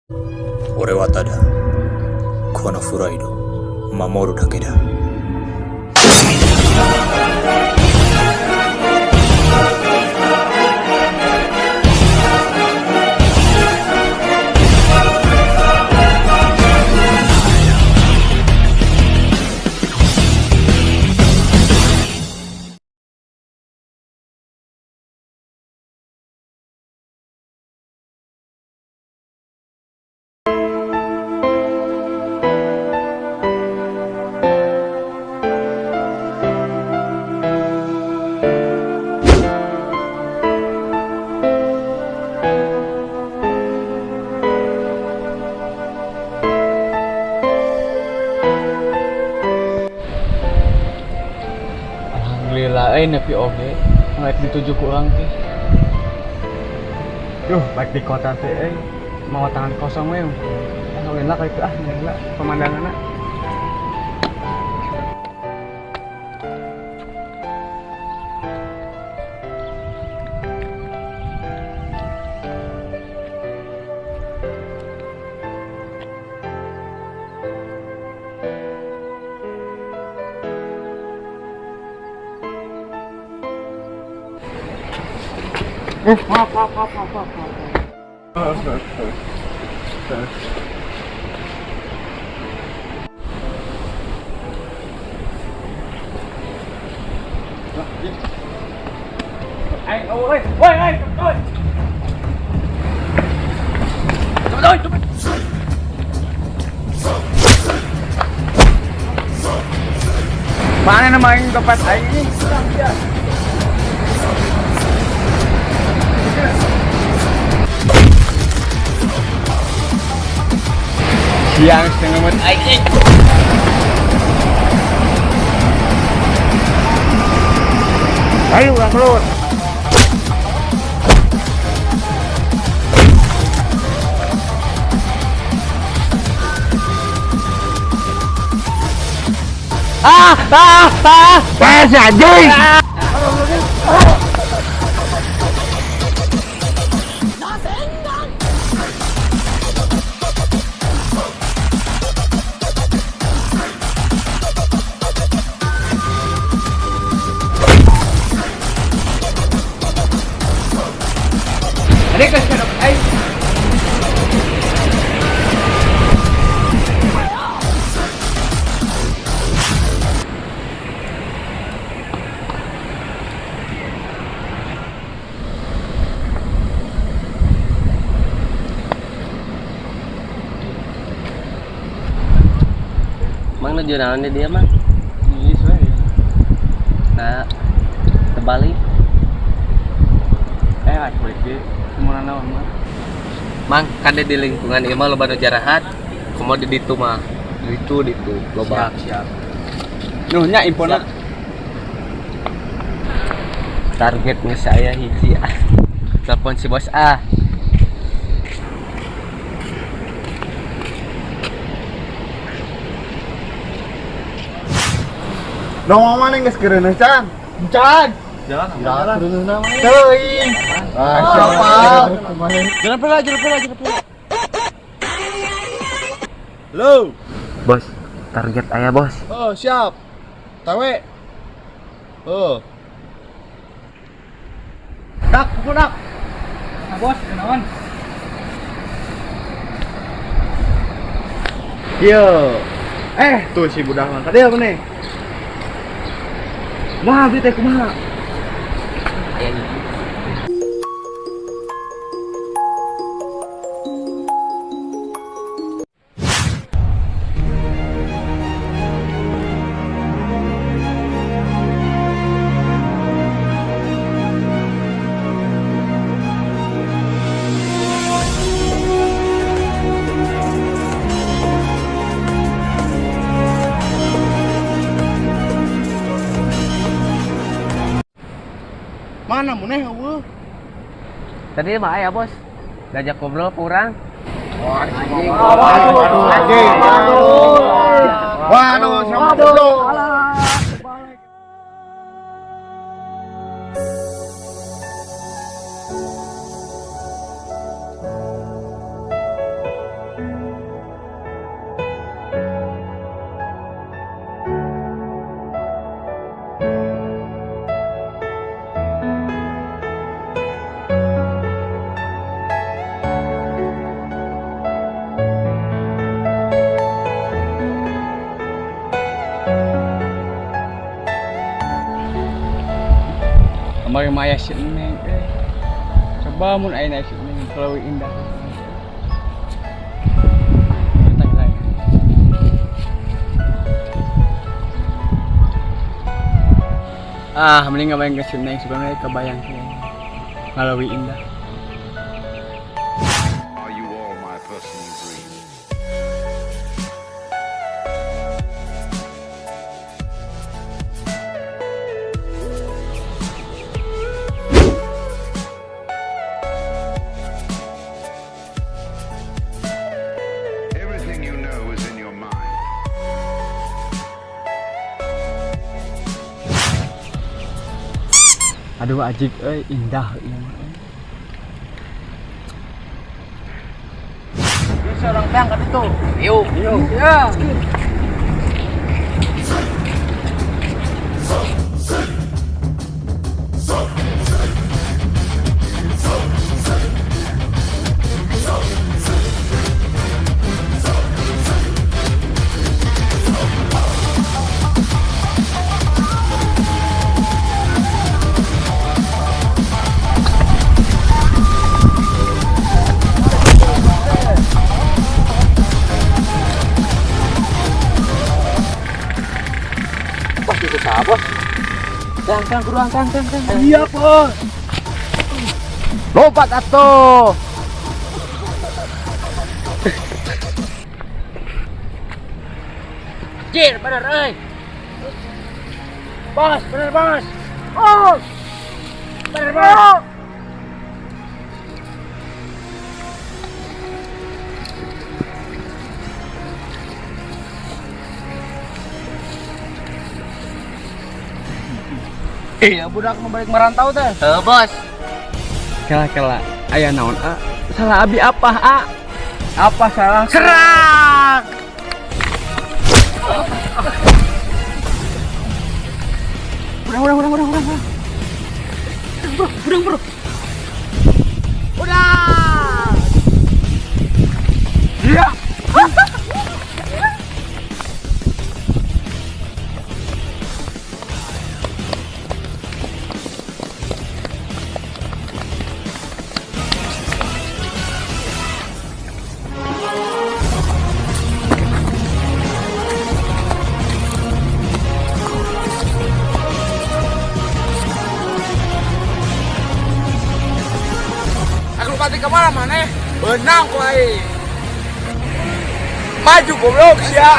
俺はただこのフライドを守るだけだ。 Alhamdulillah, nepi oge, rek dituju ku urang teh. Duh, baik di kota teh, mau tangan kosong we. Alhamdulillah kayak itu ah, alhamdulillah pemandanganna. Maaf, maaf, maaf, maaf, maaf. Ayo, oi, oi, oi, oi. Cepet, cepet. Mana nama yang tempat aing ini? Siang setengah menit aing. Ayo urang keluar. Ah ah ah. Pas anjing. Mang nuju naon di dia mang? Iya, we. Nah, terbalik. Rek balik deui. Kumaha naon mah? Mang, kade di lingkungan ieu mah loba nu jarahat. Komo di ditu mah. Ditu ditu loba. Siap, siap. Nuh nya infona. Targetnya saya hiji ah. Telepon si bos ah. Dong mana geus keureuneuh can? Can. Jalan, jalan. Teuing. Ah, siapa? Jalan pula, jalan pula, jalan pula. Halo. Bos, target ayah bos. Oh, siap. Tawe. Oh. Dak, pukul dak. Nah, bos, kenaon? Yo. Tuh si budak mah. Tadi apa nih? Wah, beli teh kumaha? Aya hiji. Mana muneh eueuh? Tadi mah aya bos. Diajak ngobrol ku urang. Wah, anjing. Waduh, anjing. Waduh, siapa goblok? Kamari mah aya si Neng euy. Coba mun aya si Neng leuwih indah. Kita lagi. Ah, mending ngabayang ke si Neng sebenarnya kebayang sih. Ngaleuwih indah. Are you all my personal dreams? Everything you know is in your mind. Aduh ajik euy, indah ieu mah. Euy. Seorang tang ka ditu. Yuk. Yuk. Ya. Bos itu siapa, Bos? Kang, kang, kuruan, kang, kang, kang. Iya, Bos. Lompat atuh. Jir, bener euy. Bos, bener bos. Bos. Bener bos. Iya, budak mau balik merantau teh. Heuh, Bos. Kela kela, aya naon a? Salah abi apa a? Apa salah? Serang! Udah udah udah udah udah. Udah. Bro, udah bro. Udah. Iya. Aku pati kemana mana? Benang ku aing. Maju goblok sia.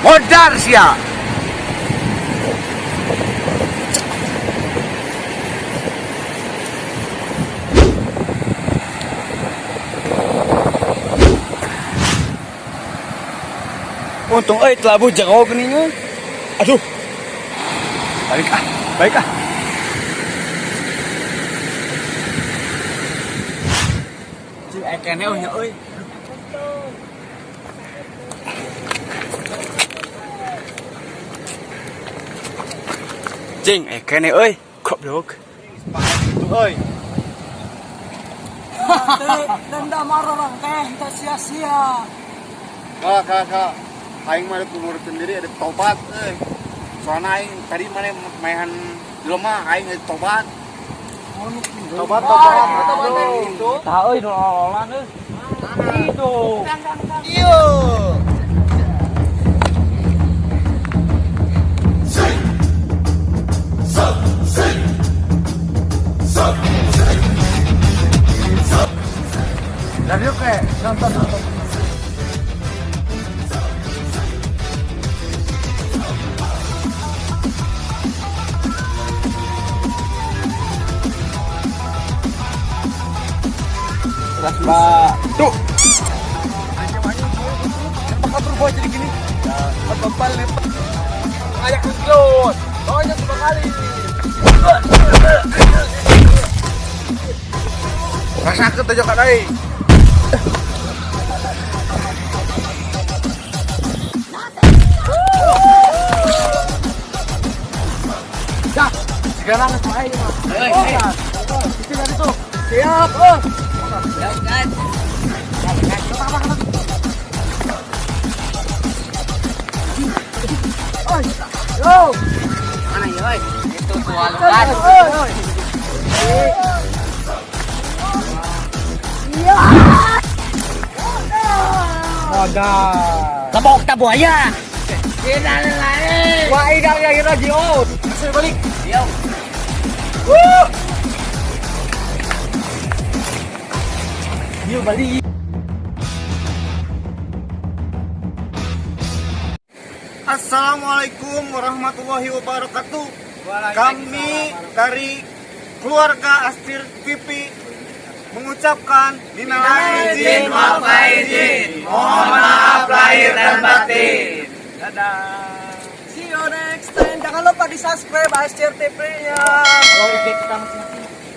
Modar sia. Untung euy telabuh jero geuning euy. Aduh. Balik ah, balik ah. Cing ekene euy nya euy. Cing ekene euy, goblok. Itu euy. Dendam orang teh teh sia-sia. Kak, kak, kak. Aing mah rek nguruskeun diri ada tobat euy. Soalna aing tadi mana maehan jelema aing geus tobat. Tobat, tobat, tobat gitu. Tah euy nu lololan euy. Itu. Iya. Dari yuk kayak nonton nonton. Keras batu. Apa berbuat jadi gini? Apa balik? Ayak kecil. Pokoknya cuma kali. Rasakeun teh jok deui. Dah, sekarang aing mah. Itu dari tuh. Siap, oh. Yo. Mana ya, oi? Itu tualukan. Oi. Wadah. Lebok tak buaya. Tidak lain. Wah, idang yang lagi oh. Saya balik. Yo. Dia balik. Assalamualaikum warahmatullahi wabarakatuh. Kami dari keluarga Astir TV mengucapkan minal aidin wal faizin. Mohon maaf lahir dan batin. See you next time. Jangan lupa di subscribe ASCR TV-nya. Kalau IG kita masih